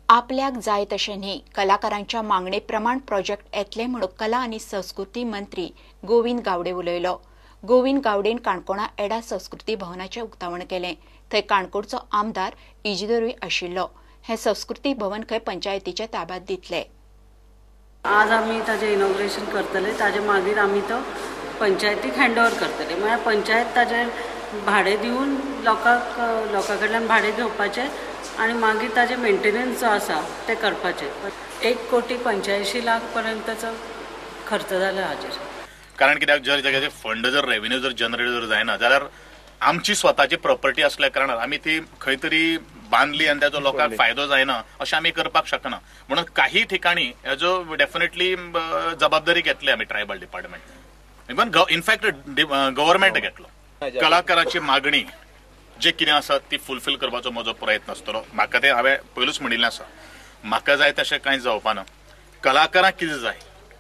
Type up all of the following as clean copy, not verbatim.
आपल्याक जाय तशें न्ही, कलाकारांच्या मागणे प्रमाण प्रोजेक्ट येतले म्हूण कला आनी संस्कृती मंत्री गोविंद गावडे उलयलो. गोविंद गावडेन काणकोणा एडा संस्कृती भवनाचें उक्तावण केलें. थंय काणकोणचो आमदार इजिदोरूय आशिल्लो. हें संस्कृती भवन खंय पंचायतीच्या ताब्यांत दितले. आज आमी ताजें इनॉग्रेशन करतले, ताजे मागीर आमी तो पंचायतीक हँड ओवर करतले. म्हळ्यार पंचायत ताजें भाडें दिवन लोकांक, लोकां कडल्यान भाडें घेवपाचें आनी मागीर ताजें मेंटेनन्स जो आसा तें करपाचें. 1,85,00,000 पर्यंतचो खर्च जाला हाजेर. कारण कित्याक जर जाग्याचे फंड जर रेवेन्यू जर जनरेट जर जायना जाल्यार आमची स्वताची प्रॉपर्टी असल्या कारणान आमी ती खंय तरी बांदली आनी ताचो लोकांक फायदो जायना अशें आमी करपाक शकना. म्हणून काही ठिकाणी हेजो डेफिनेटली जबाबदारी घेतली आमी tribal department, even in fact government घेतलो. कलाकाराची मागणी जे कितें आसा ती फुलफील करपाचो म्हजो प्रयत्न आसतलो. म्हाका तें हांवें पयलूच म्हणिल्लें आसा, म्हाका जाय तशें कांय जावपाना. कलाकारांक कितें जाय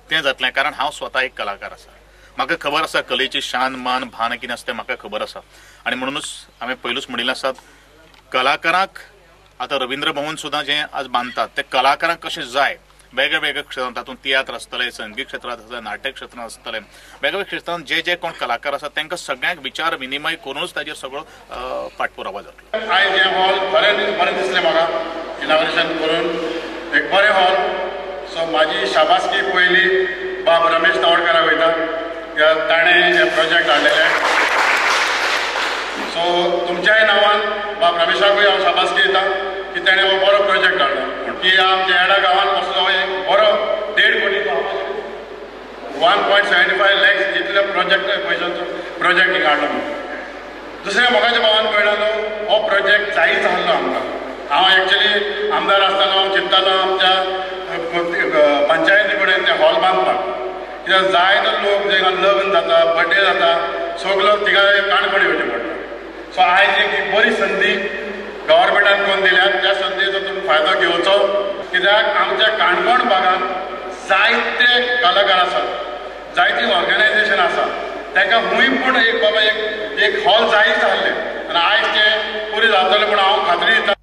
तें जातलें, कारण हांव स्वता एक कलाकार आसा. म्हाका खबर आसा कलेची शान मान भान कितें आसा तें म्हाका खबर आसा. आनी म्हणूनच हांवें पयलूच म्हणिल्लें आसा, कलाकारांक आतां रवींद्र भवन सुद्दां जें आज बांदतात तें कलाकारांक कशें जाय वेगळ्या वेगळ्या क्षेत्रांत, तातूंत तियात्र आसतले, संगीत क्षेत्रांत आसतले, नाटक क्षेत्रांत आसतले, वेगवेगळ्या क्षेत्रांत जे जे कोण कलाकार आसात तांकां सगळ्यांक विचार विनिमय करूनच ताजेर सगळो पाठपुरावा जातलो. आयज हें हॉल बरें बरें दिसलें म्हाका, इनॉग्रेशन करून एक बरें हॉल. सो म्हाजी शाबासकी पयली बाब रमेश तावडकाराक वयता, ताणें हें प्रोजेक्ट हाडलेलें. सो तुमच्याय नांवान बाब रमेशाकूय हांव शाबासकी दिता की ताणें हो बरो प्रोजेक्ट हाडलो की आमच्या एडा गांवांत असलो एक बरो 1.5 कोटी 1.75 लॅक्स इतले प्रोजेक्ट पयशांचो प्रोजेक्ट हाडलो. म्हणून दुसऱ्या मोगाच्या भावान कळ्ळो हो प्रोजेक्ट जायच आहलो आमकां. हांव एक्चुअली आमदार आसतना हांव चिंत्तालो आमच्या पंचायती कडेन ते हॉल बांदपाक, कित्याक जायते लोक जे लग्न जाता, बड्डे जाता, सगलो थिंगा काणकोण येवचें पडटा. सो आयज एक बरी संदी गव्हर्मेंटान करून दिल्या, त्या संदीचो तुमी फायदो घेवचो, कित्याक आमच्या काणकोण भागांत जायते कलाकार आसात, जायतीं ऑर्गनायझेशन आसा, तांकां हुंय पूण एक बाबा एक हॉल जायच आहलें आनी आयज तें पुरें जातलें म्हूण हांव खात्री दिता.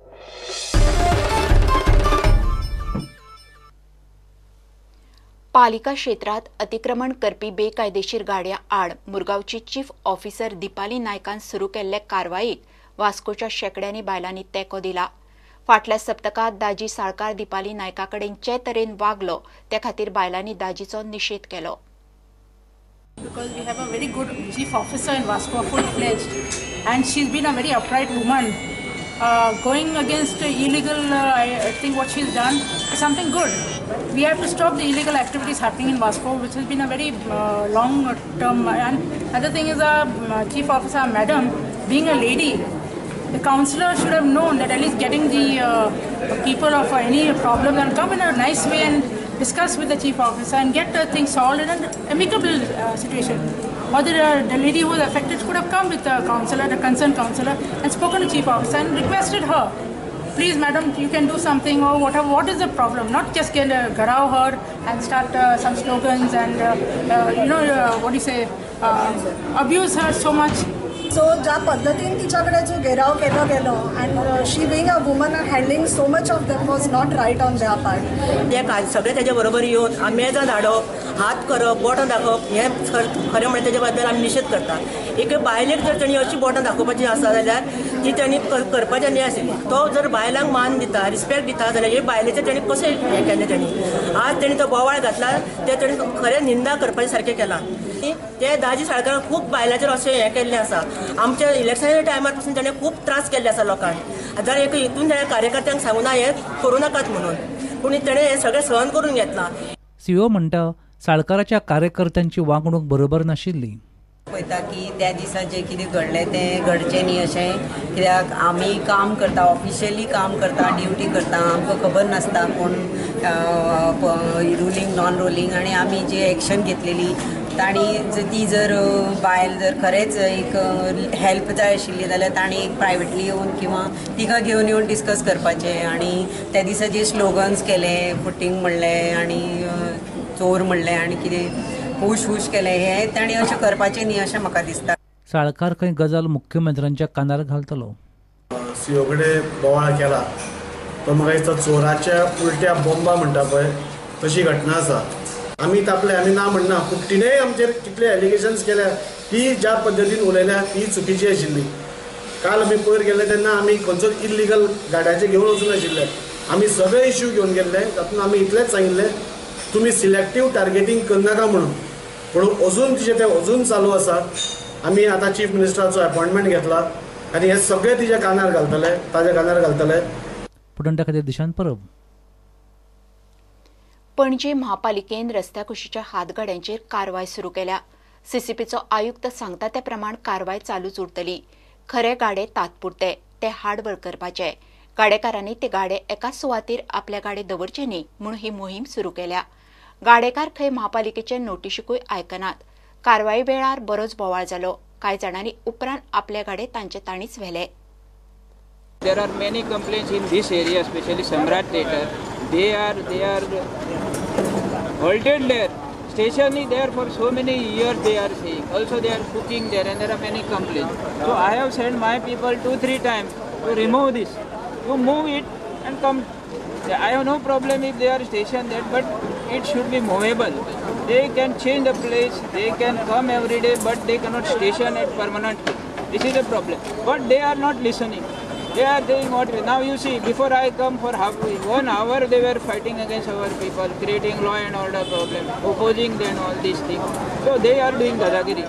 पालिका क्षेत्रांत अतिक्रमण करपी बेकायदेशीर गाडयां आड मुरगांवची चीफ ऑफिसर दीपाली नायकान सुरू केल्ले कारवायेक वास्कोच्या शेकड्यांनी बायलांनी तेंको दिला. फाटल्या सप्तकांत दाजी साळकार दीपाली नायका कडेन जे तरेन वागलो ते खातीर बायलांनी दाजीचो निशेध केलो. Because we have a very good chief officer in Vasco, full-fledged, and she's been a very upright woman. Going against illegal, I think what she's done is something good. We have to stop the illegal activities happening in Vasco, which has been a very long term. And other thing is, our chief officer, madam, being a lady, the councillor should have known that at least getting the people of any problem and come in a nice way and discuss with the chief officer and get the things solved in an amicable situation. Or the lady who was affected could have come with the councillor, the concerned councillor, and spoken to chief officer and requested her, please madam, you can do something, or whatever, what is the problem? Not just get garao her and start some slogans and what do you say, abuse her so much. So ज्या पद्धतीन तिच्याकडे जो घेराव केलो गेलो and she being a woman and handling so much of them was not right on their part. ते सगळे त्याच्या बरोबर येवन मेजां धाडप, हात करप, बोटां दाखोवप हें खरें म्हणल्यार तेच्या बद्दल आमी निशेध करता. एक बायलेक जर तेणी अशी बोटां दाखोवपाची आसा जाल्यार ती तेणी करपाचें न्ही आशिल्ली. तो जर बायलांक मान दिता, रिस्पेक्ट दिता जाल्यार हे बायलेचें तेणी कशें हें केलें तेणी आज तेणी तो बोवाळ घातला तें तेणी खरें निंदा करपाचें सारकें केलां. ते दाजी साळकारान खूब बायलांचेर अशें हें केल्लें आसा. आमच्या इलेक्शनाच्या टायमार पासून ताणें खूब त्रास केल्ले आसा लोकांक. जर एक हितून ताणें कार्यकर्त्यांक सांगूना हें करूं नाकात म्हणून, पूण ताणें हें सगळें सहन करून घेतलां. सीओ म्हणटा साळकाराच्या कार्यकर्त्यांची वागणूक बरोबर नाशिल्ली. पळयता की त्या दिसा जें कितें घडलें तें घडचें न्ही अशें, कित्याक आमी काम करता, ऑफिशियली काम करता, ड्युटी करता, आमकां खबर नासता कोण रुलींग नॉन रुलींग, आनी आमी जी एक्शन घेतलेली तांणी ती जर बायल जर खरेंच एक हेल्प जाय आशिल्ली जाल्यार तांणी एक प्रायवेटली येवन किंवा तिका घेवन येवन डिस्कस करपाचें. आनी त्या दिसा जे स्लोगन्स केले, फुटींग म्हणलें आनी चोर म्हणलें आनी कितें हुश हुश केलें, हें तांणी अशें करपाचें न्ही अशें म्हाका दिसता. साळकार खंय गजाल मुख्यमंत्र्यांच्या कानार घालतलो. सीओ कडेन बोवाळ केला तो म्हाका दिसता चोराच्या उलट्या बॉम्बा म्हणटा पळय तशी घटना आसा. आमी तापले, आमी ना म्हणना, पूण तिणेंय आमचेर कितले एलिगेशन्स केल्या, ती ज्या पद्दतीन उलयल्या ती चुकीची आशिल्ली. काल आमी पयर गेल्ले तेन्ना आमी खंयचोच इल्लिगल गाड्याचे घेवन वचून आशिल्ले. आमी सगळे इश्यू घेवन गेल्ले, तातूंत आमी इतलेंच सांगिल्लें तुमी सिलेक्टीव टार्गेटींग करनाका म्हणून. पूण अजून तिचें तें अजून चालू आसा. आमी आतां चीफ मिनिस्टराचो अपॉयंटमेंट घेतला आनी हे सगळे तिच्या कानार घालतले, ताज्या कानार घालतले. प्रुडंटा खातीर दिशांत परब. पणजे महापालिकेन रस्त्या कुशीच्या हातगाड्यांचेर कारवाय सुरू केल्या. सीसीपीचो आयुक्त सांगता ते प्रमाण कारवाय चालूच उरतली. खरे गाडे तात्पुरते, ते हार्डवर्क करपाचे. गाडेकारांनी ते गाडे एका सुवातेर आपल्या गाडे दवरचे न्ही म्हूण ही मोहीम सुरू केल्या. गाडेकार खंय महापालिकेचे नोटिशीकूय आयकनात. कारवाये वेळार बरोच बोवाळ जालो. कांय जाणांनी उपरांत आपले गाडे तांचे तांणीच व्हेले. There are many complaints in this area, especially Samrat Theatre. They are halted there. Station is there for so many years, they are saying. Also they are cooking there and there are many complaints. So I have sent my people 2-3 times to remove this. You move it and come. I have no problem if they are stationed there, but it should be movable. They can change the place, they can come every day, but they cannot station it permanently. This is a problem. But they are not listening. They are doing what? Now you see, before I come for 1 hour, they were fighting against our people, creating law and order problem, opposing them, all these things. So they are doing dadagiri.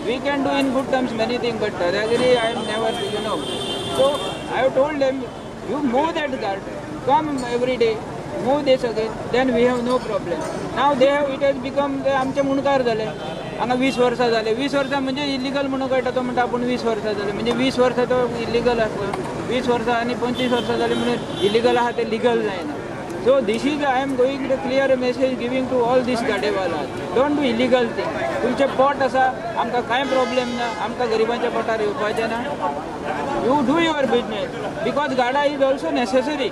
We can do in good terms many things, but dadagiri I am never, you know. So I have told them, you move that guard, come every day, move this again, then we have no problem. Now they have, it has become, आमचे मुंडकार झाले. हांगा 20 वर्सां जाले. 20 वर्सां म्हणजे illegal म्हणून कळटा. तो म्हणटा आपूण 20 वर्सां जाले, म्हणजे 20 वर्सां तो इलिगल आसलो. 20 वर्सां आनी 25 वर्सां जाली म्हणून इलिगल आहा ते लिगल जायना. So this is I am going to clear message giving to all these गाडेवाला, don't do illegal thing. तुमचें पोट आसा, आमकां कांय प्रॉब्लेम ना, आमकां गरिबांच्या पोटार येवपाचें ना. You do your business because गाडा is also necessary.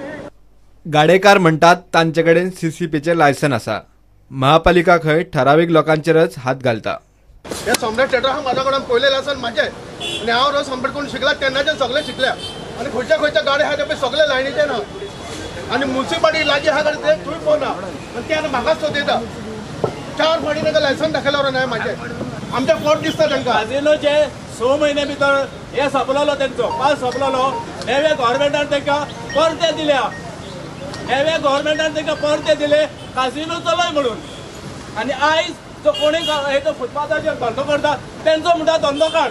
गाडेकार म्हणटात तांचे कडेन सीसीपीचें लायसन आसा. महापालिका खंय ठरावीक लोकांचेरच हात घालता. हे सम्राट थिएटर हा म्हाज्या कडल्यान पयलें लायसन म्हाजें आनी हांव रोज सम्राट कोण शिकला तेन्नाच्यान सगळें शिकल्या आनी खंयच्या खंयच्या गाडी आहा ते सगळे लायनीचे ना आनी मुन्सिपालिटी लागीं आहा गाडी ते थंय पळोवना आनी ते आनी म्हाकाच सोदयता. 4 फावटी तांकां लायसन दाखयल्यार ना म्हाजें, आमचें पोट दिसता तांकां. काजिनोचे 6 म्हयने भितर हे सोंपलेलो तेंचो पास सोंपलेलो. नव्या गव्हर्मेंटान तांकां परते दिल्या, नव्या गव्हर्मेंटान तांकां परते दिले काजिनो चलय म्हणून. आनी आयज जो कोणी हेजो फुटपाथाचेर धंदो करता तेंचो म्हणटा धंदो काड.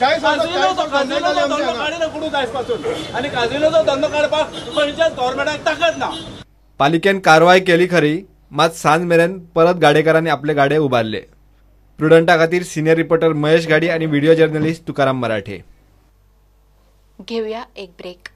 काजिनोचो धंदो काडिना कुडून आयज पासून. आनी काजिनोचो धंदो काडपाक खंयच्याच गव्हर्मेंटाक ताकद ना. पालिकेन कारवाय केली खरी, मात सांज मेरेन परत गाडेकारांनी आपले गाडे उबारले. प्रुडंटा खातीर सिनियर रिपोर्टर महेश गाडी आणि व्हिडिओ जर्नलिस्ट तुकाराम मराठे. घेऊया एक ब्रेक.